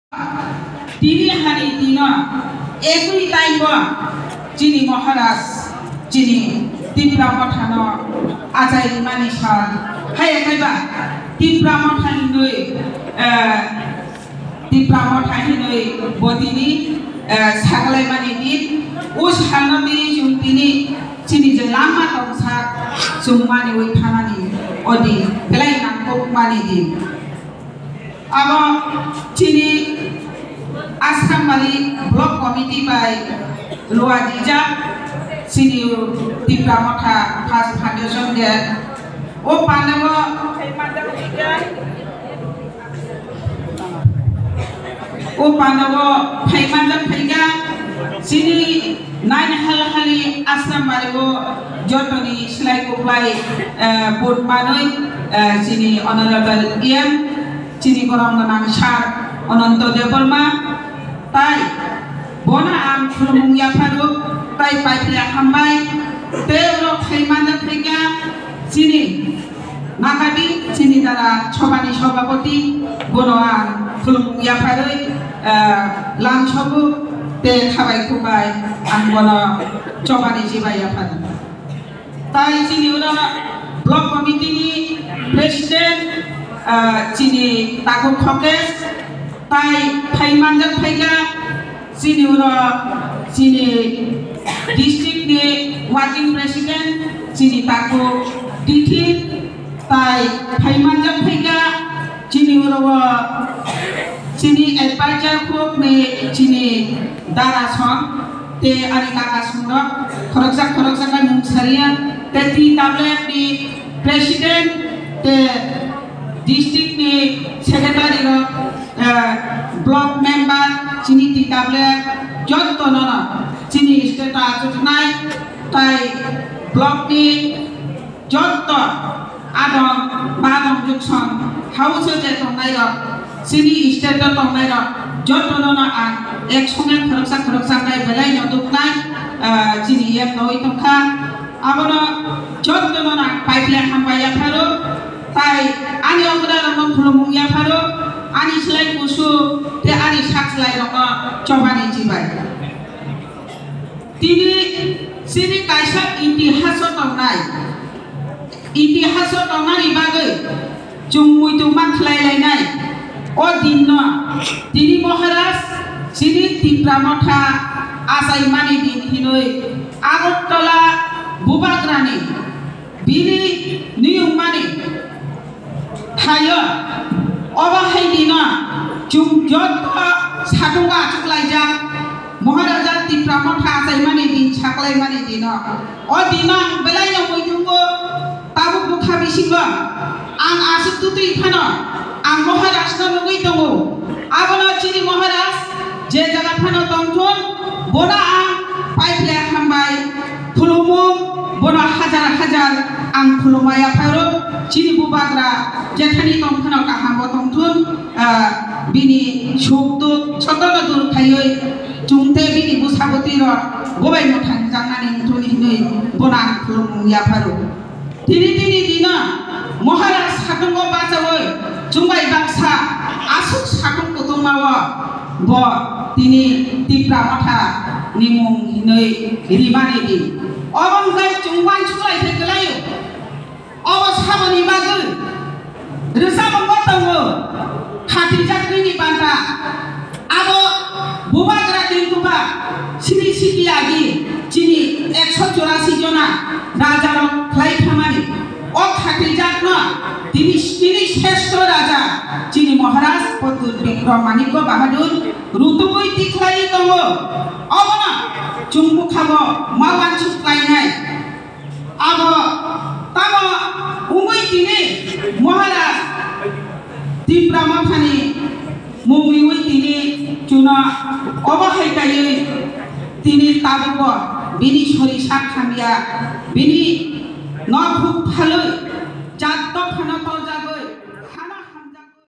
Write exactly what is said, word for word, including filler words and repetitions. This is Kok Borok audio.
Tini hani dino ekui taibo chini Maharaj, chini Tipra Mothano achai rimani sal. Hai kaiba Tipra Motha hinwi, eh, Tipra Motha hinwi bo tini, eh, saklaimani din. O salno tini chwng tini chini je lama tongsa chwng maniwi thanani o din belai nangkukmani din. Abo chini Asrambari Block Committee bai luajijak chini Tipra Motha First Foundation Day. O pandao, o pandao phaimanjak phaikha chini nine hal hali Asrambari o jotoni slai kuplai, eh, vote manwi, eh, chini Honorable E M chini gorong gwnang sir Ananto Debbarma, tai bono ang khulumung yapharo, tai paipya hambai, tei oro phaimanjak phaikha chini Nakadi, chini dara Chobani Sobhapati, bono ang khulumung yapharwi, eh, lam sobo tei khabai khubai ang bono Chobani chibai yapharo. Tai chini oro Block Committee ni President, ah, chini Takhuk Khokesh, tai phai manjak phaikha chini oro chini district ni Working President chini Takhuk Dithi, tai phai manjak phaikha chini oro o chini advisor khuk ni chini dara song. Tei ani kaka swngrok khoroksa khoroksa khe mung sariya, tei twi tablet ni president tei district ni secretary rok, eh, block member chini twi tablet jotto no no chini state o achuknai tai block ni jotto adong badong jukson hausa je tongnai rok, chini state o tongnai rok, joto no no ang ek songe khoroksa khoroksa khe belai no duknai, ah, chini yek noi tongkha. Abono joto no no ang paiple hambai yapharo, tai ani ogda rok no khulumung yapharo, ani slai kusu te ani sak slai rok no chobani chibai. Tini chini kaisa itihaso tongnai. Itihaso tongnani bagwi chwng muitu ma khlai lainai. O dinno tini Maharaj chini Tipra Motha achaimani din hinwi Agartala Bubagrani bini niyungmani thaio. Obo hai dino chwng joto satungo achuklaijak Maharaja Tipra Motha achaimani din saklaimani dino. O dino ang belai no muitungo tabuk bwkha bisingo ang aswk tutwi phano ang Maharajno nugwi tongo. Abono chini Maharaj je jaga phano tongthun, bono ang paiphlai hambai khulumung, bono hajar hajar ang khulumai yapharo. Chini bubagra jethani tongphano kahambo tongthun, ah, bini suk duk jotono dur khaiwi chwngte bini bwsabwtwi rok bobai mwthang jangnani wngthun hinwi bono ang khulumung yapharo. Tini tini dino Maharaj satungo bachawi chumbai baksa aswk satung kutung mao bo tini Tipra Motha ni mung hinwi rimani di. Obo hwnkhe chwng uansuk lai khe kwlaio. Obo saboni bagwi rwchapmung bo tongo. Khatijak nini banta abo bubagra tengkuba sini siti agi chini ekso chorasi jona rajarok khlai thamani. O khatijak no tini, tini sreshto raja chini Maharaj Pradyut Bikram Manikya Bahadur rutugwi tikhlai tongo. Obono chwng bwkhabo ma uansuk khlainai. Abo tamo wngwi tini Maharaj Tipra Mothani mung riwi tini chuno obo hai kaiwi tini tabukbo bini sori sak hamya, bini nok huk phalwi jat dophano torjagwi